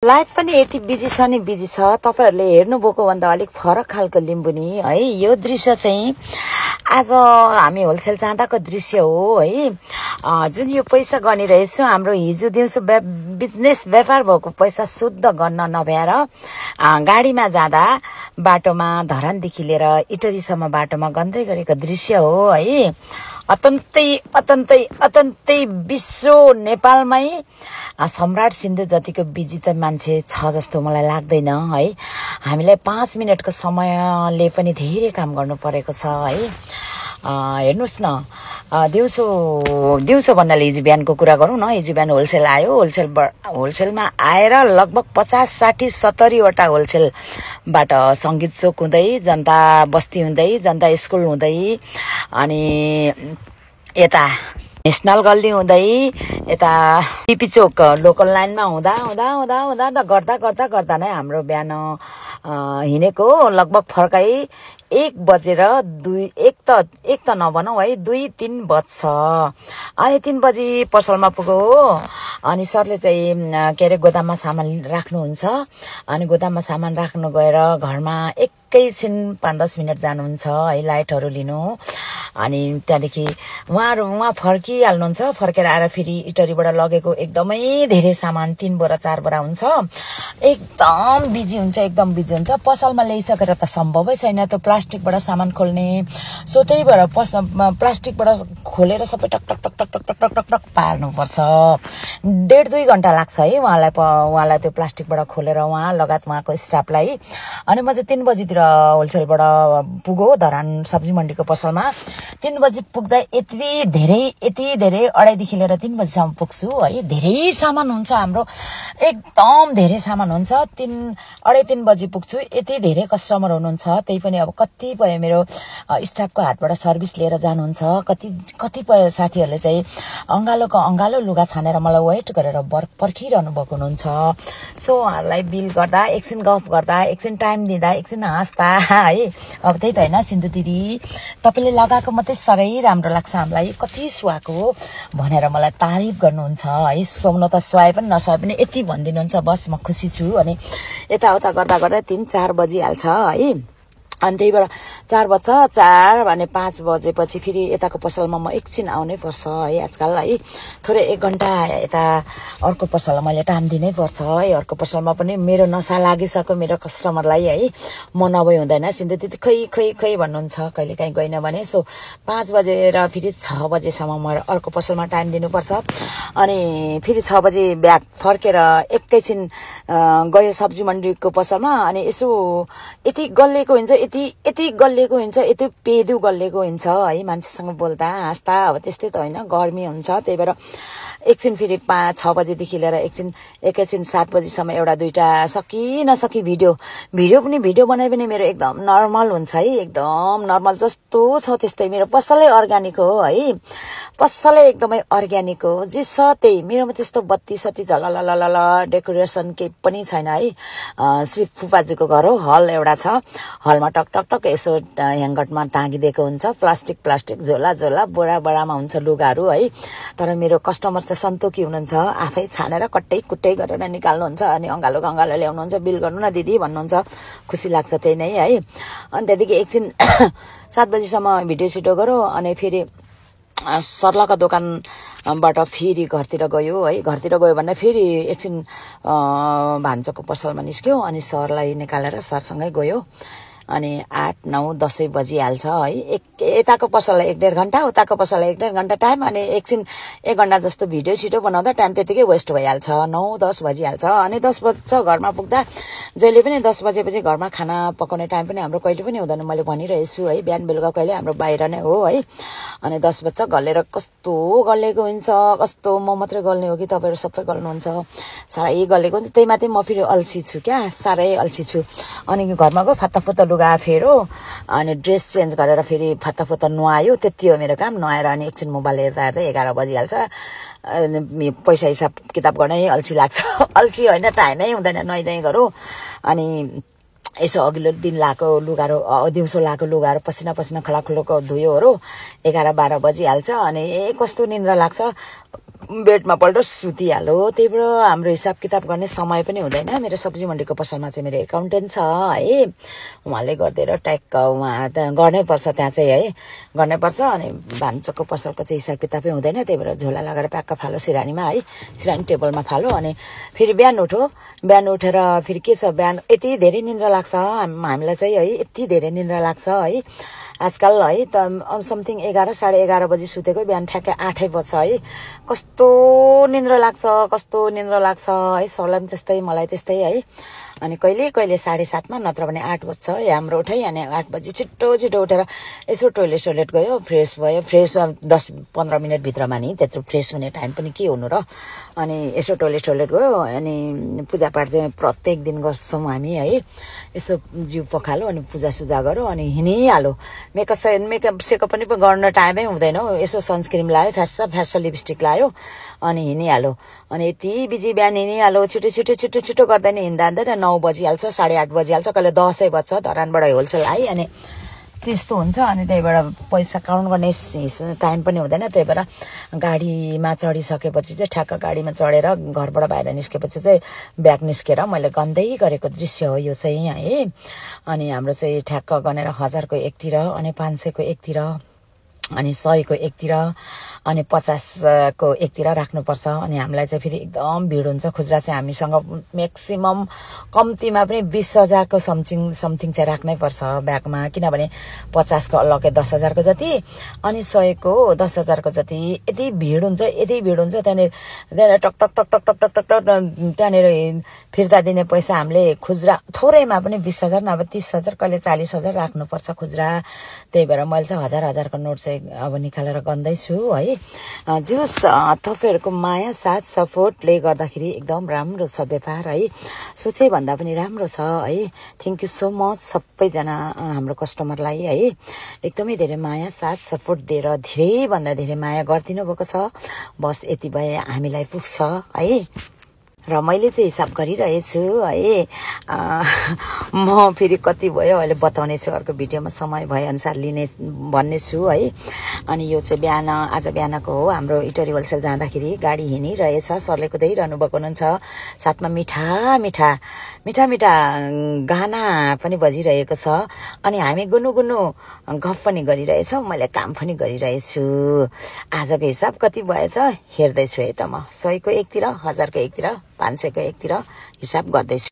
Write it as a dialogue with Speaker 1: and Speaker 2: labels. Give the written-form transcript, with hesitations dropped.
Speaker 1: Life पनि यति busy छ नि बिजी छ। तपाईहरुले हेर्नुभएको भन्दा अलिक फरक खालको लिम्बुनी है। यो दृश्य चाहिँ आज हामी होलसेल जाँदाको दृश्य हो है। जुन यो पैसा गनिरहेछु हाम्रो हिजो दिउँसो बिजनेस व्यापार भएको पैसा शुद्ध गर्न नभएर गाडीमा जाँदा बाटोमा धरानदेखि लिएर इटरीसम्म बाटोमा गन्दै गरेको दृश्य हो है। अत्यन्तै अत्यन्तै अत्यन्तै विश्व नेपालमै सम्राट सिन्धु जतिको बिजी त मान्छे छ जस्तो मलाई लाग्दैन है। हामीलाई 5 मिनेटको समयले पनि धेरै काम गर्नु परेको छ है। हेर्नुस् न, दिउँसो भन्नाले हिजो बिहानको कुरा गरौँ न। हिजो बिहान होलसेल आयो। होलसेलमा आएर लगभग 50, 60, 70 वटा होलसेलबाट संगीत चोक हुँदै जनता बस्ती हुँदै जनता स्कुल हुँदै अनि यता नेशनल गल्ली हुँदै यता टिपी चोक लोकल लाइनमा हुँदा गर्दा नै हाम्रो बिहान हिँडेको लगभग फर्काइ 1 बजेर 1 त नभनौँ है 2-3 बज्छ। अनि 3 बजी पसलमा पुग्यो हो। अनि सरले चाहिँ के अरे गोदाममा सामान राख्नुहुन्छ। अनि गोदाममा सामान राख्नु गएर घरमा एकैछिन 5-10 मिनट जानुहुन्छ है लाइटहरू लिनु। अनि त्यहाँदेखि उहाँ फर्किहाल्नुहुन्छ। फर्केर आएर फेरि इटरीबाट लगेको एकदमै धेरै सामान 3 बोरा 4 बोरा हुन्छ। एकदम बिजी हुन्छ। पसलमा ल्याइसकेर त सम्भवै छैन त्यो प्लास्टिकबाट सामान खोल्ने। सो त्यही भएर प्लास्टिकबाट खोलेर सबै टक टक टक टक टक टक टक टक टक पार्नुपर्छ। 1.5-2 घण्टा लाग्छ है उहाँलाई त्यो प्लास्टिकबाट खोलेर उहाँ लगायत उहाँको स्टाफलाई। अनि म चाहिँ 3 बजीतिर होलसेलबाट पुग्यो धरान सब्जी मण्डीको पसलमा। 3 बजी पुग्दा यति धेरै 2:30 लिएर 3 बजीसम्म पुग्छु है। धेरै सामान हुन्छ हाम्रो, एकदम धेरै सामान हुन्छ। 2:30 बजी पुग्छु। यति धेरै कस्टमर हुनुहुन्छ। त्यही पनि अब कतिपय मेरो स्टाफको हातबाट सर्भिस लिएर जानुहुन्छ। कतिपय साथीहरूले चाहिँ अङ्गालो लुगा छानेर मलाई वेट गरेर पर्खिरहनु भएको हुनुहुन्छ। सो उहाँहरूलाई बिल गर्दा एकछिन गफ गर्दा एकछिन टाइम दिँदा एकछिन हाँस्दा है। अब त्यही त होइन सिन्धु दिदी तपाईँले लगाएको मात्रै साह्रै राम्रो लाग्छ हामीलाई, कति सुहाएको हो भनेर मलाई तारिफ गर्नुहुन्छ है। सुहाउन त सुहाए पनि नसुहाए पनि यति भनिदिनुहुन्छ बस म खुसी छु। अनि यताउता गर्दा 3-4 बजिहाल्छ है। अनि त्यही भएर 4 बज्छ। 4 भने 5 बजेपछि फेरि यताको पसलमा म एकछिन आउनै पर्छ है आजकल है। थोरै 1 घण्टा यता अर्को पसलमा मैले टाइम दिनै पर्छ है। अर्को पसलमा पनि मेरो नसा लागिसक्यो मेरो कस्टमरलाई है। म नभई हुँदैन सिन्धु दिदी खै भन्नुहुन्छ कहिलेकाहीँ गएन भने। सो 5 बजेर फेरि 6 बजेसम्म म अर्को पसलमा टाइम दिनुपर्छ। अनि फेरि 6 बजे ब्याक फर्केर एकैछिन गयो सब्जी मण्डीको पसलमा। अनि यसो यति गल्लेको हुन्छ यति पेदु गल्लेको हुन्छ है। मान्छेसँग बोल्दा हाँस्दा अब त्यस्तै त होइन, गर्मी हुन्छ। त्यही भएर एकछिन फेरि 5-6 बजेदेखि लिएर एकैछिन 7 बजीसम्म एउटा दुईटा सकी भिडियो बनाए पनि मेरो एकदम नर्मल हुन्छ है। एकदम नर्मल जस्तो छ त्यस्तै। मेरो पसलै अर्ग्यानिक हो है। पसलै एकदमै अर्ग्यानिक हो। जे छ त्यही। मेरोमा त्यस्तो बत्ती सत्ती झलललल डेकोरेसन केही पनि छैन है। श्री फुपाजुको घर हो। हल एउटा छ। हलमा टक टक टक यसो ह्याङ्गरमा टाँगिदिएको हुन्छ। प्लास्टिक झोला बोरामा हुन्छ लुगाहरू है। तर मेरो कस्टमर चाहिँ सन्तोकी हुनुहुन्छ। आफै छानेर कट्टै गरेर निकाल्नुहुन्छ। अनि अङ्गालो ल्याउनुहुन्छ। बिल गर्नु न दिदी भन्नुहुन्छ। खुसी लाग्छ त्यही नै है। अनि त्यहाँदेखि एकछिन 7 बजीसम्म भिडियो सिडियो गऱ्यो। अनि फेरि सर्लाका दोकानबाट फेरि घरतिर गयो है। घरतिर गयो भने फेरि एकछिन भान्साको पसलमा निस्क्यो। अनि सरलाई निकालेर सरसँगै गयो। अनि 8-9 10 बजिहाल्छ है। यताको पसललाई 1.5 घण्टा उताको पसललाई 1.5 घण्टा टाइम। अनि एकछिन 1 घण्टा जस्तो भिडियो छिटो बनाउँदा टाइम त्यतिकै वेस्ट भइहाल्छ। 9-10 बजिहाल्छ। अनि 10 बज्छ घरमा पुग्दा। जहिले पनि 10 बजेपछि घरमा खाना पकाउने टाइम पनि हाम्रो कहिले पनि हुँदैन। मैले भनिरहेछु है। बिहान बेलुका कहिले हाम्रो बाहिर नै हो है। अनि 10 बज्छ। गलेर कस्तो गलेको हुन्छ। कस्तो म मात्रै गल्ने हो कि तपाईँहरू सबै गल्नुहुन्छ। साह्रै गलेको हुन्छ। त्यही माथि म फेरि अल्छी छु क्या, साह्रै अल्छी छु। अनि घरमा गयो फात्ताफुत्ता लुगा फेरो। अनि ड्रेस चेन्ज गरेर फेरि फात्ताफुत्ता नुहायो। त्यति हो मेरो काम। नुहाएर अनि एकछिन मोबाइल हेर्दा 11 बजिहाल्छ। पैसा हिसाब किताब गर्नै अल्छी लाग्छ। अल्छी होइन, टाइमै हुँदैन नुहाइधुवाइ गरौँ। अनि यसो अघिल्लो दिन लाएको लुगाहरू दिउँसो लाएको लुगाहरू पसिना खलाखुलोको धुयोहरू 11-12 बजिहाल्छ। अनि कस्तो निन्द्रा लाग्छ। बेडमा पल्ट सुतिहाल्यो। त्यही भएर हाम्रो हिसाब किताब गर्ने समय पनि हुँदैन। मेरो सब्जी मण्डीको पसलमा चाहिँ मेरो एकाउन्टेन्ट छ है, उहाँले गरिदिएर ट्याक्क उहाँ गर्नै पर्छ त्यहाँ चाहिँ है, गर्नै पर्छ। अनि भान्चोको पसलको चाहिँ हिसाब किताबै हुँदैन। त्यही भएर झोला लगाएर प्याक्क फालो सिरानीमा है, सिरानी टेबलमा फालो। अनि फेरि बिहान उठो, बिहान उठेर फेरि के छ, बिहान यति धेरै निन्द्रा लाग्छ हामीलाई चाहिँ है, यति धेरै निन्द्रा लाग्छ है आजकल है। त समथिङ 11 साढे 11 बजी सुतेको बिहान ठ्याक्कै 8 बज्छ है। कस्तो निन्द्रा लाग्छ, कस्तो निन्द्रा लाग्छ है, सरलाई पनि त्यस्तै मलाई त्यस्तै है। अनि कहिले कहिले 7:30मा नत्र भने 8 बज्छ हाम्रो उठाइ। अनि 8 बजी छिटो छिटो उठेर यसो टोइलेट गयो, फ्रेस भयो। फ्रेस 10-15 मिनट भित्रमा नि, त्यत्रो फ्रेस हुने टाइम पनि के हुनु र। अनि यसो टोइलेट गयो। अनि पूजापाठ चाहिँ प्रत्येक दिन गर्छौँ हामी है। यसो जिउ पखालो अनि पूजासुजा गऱ्यो अनि हिँडिहाल्यो। मेकअप सेकअप पनि गर्न टाइमै हुँदैन। यसो सनस्क्रिम लायो, फ्यास्सा लिपस्टिक लायो अनि हिँडिहाल्यो। अनि यति बिजी बिहान हिँडिहाल्यो। छिटो गर्दै नि हिँड्दा 9 बजिहाल्छ, 8:30 बजिहाल्छ, कहिले 10 बज्छ धरानबाट होलसेल है। अनि त्यस्तो हुन्छ। अनि त्यही भएर पैसा काउन्ट गर्ने टाइम पनि हुँदैन। त्यही भएर गाडीमा चढिसकेपछि चाहिँ ठ्याक्क गाडीमा चढेर घरबाट बाहिर निस्केपछि चाहिँ ब्याग निस्केर मैले गन्दै गरेको दृश्य हो यो चाहिँ है। अनि हाम्रो चाहिँ ठ्याक्क गनेर 1000 को एकतिर, अनि 500 को एकतिर, अनि 100 को एकतिर, अनि 50 को एकतिर राख्नुपर्छ। अनि हामीलाई चाहिँ फेरि एकदम भिड हुन्छ। खुद्रा चाहिँ हामीसँग म्याक्सिमम कम्तीमा पनि 20,000 को समथिङ चाहिँ राख्नै पर्छ ब्यागमा। किनभने 50 को अलग्गै 10,000 को जति, अनि 100 को 10,000 को जति। यति भिड हुन्छ त्यहाँनिर टक त्यहाँनिर फिर्ता दिने पैसा हामीले खुद्रा थोरैमा पनि 20,000 नभए 30,000 कहिले 40,000 राख्नुपर्छ खुद्रा। त्यही भएर मैले चाहिँ 1000 को नोट चाहिँ अब निकालेर गन्दैछु है। जुस तपाईँहरूको माया साथ सपोर्टले गर्दाखेरि एकदम राम्रो छ व्यापार है, सोचे भन्दा पनि राम्रो छ है। थ्याङ्क यू सो मच सबैजना हाम्रो कस्टमरलाई है। एकदमै धेरै माया साथ सपोर्ट दिएर धेरै भन्दा धेरै माया गरिदिनु भएको छ। बस यति भए हामीलाई पुग्छ है। र मैले चाहिँ हिसाब गरिरहेछु है। म फेरि कति भयो अहिले बताउने छु, अर्को भिडियोमा समय भए अनुसार लिने भन्ने छु है। अनि यो चाहिँ आज बिहानको हो। हाम्रो इटरी होलसेल जाँदाखेरि गाडी हिँडिरहेछ, सरले कुदाइरहनु भएको हुनुहुन्छ। साथमा मिठा गाना पनि बजिरहेको छ। अनि हामी गुनु गफ पनि गरिरहेछौँ, मैले काम पनि गरिरहेछु। आजको हिसाब कति भएछ हेर्दैछु है त। म 100 को एकतिर, 1000 को एकतिर, 500 को एकतिर हिसाब गर्दैछु।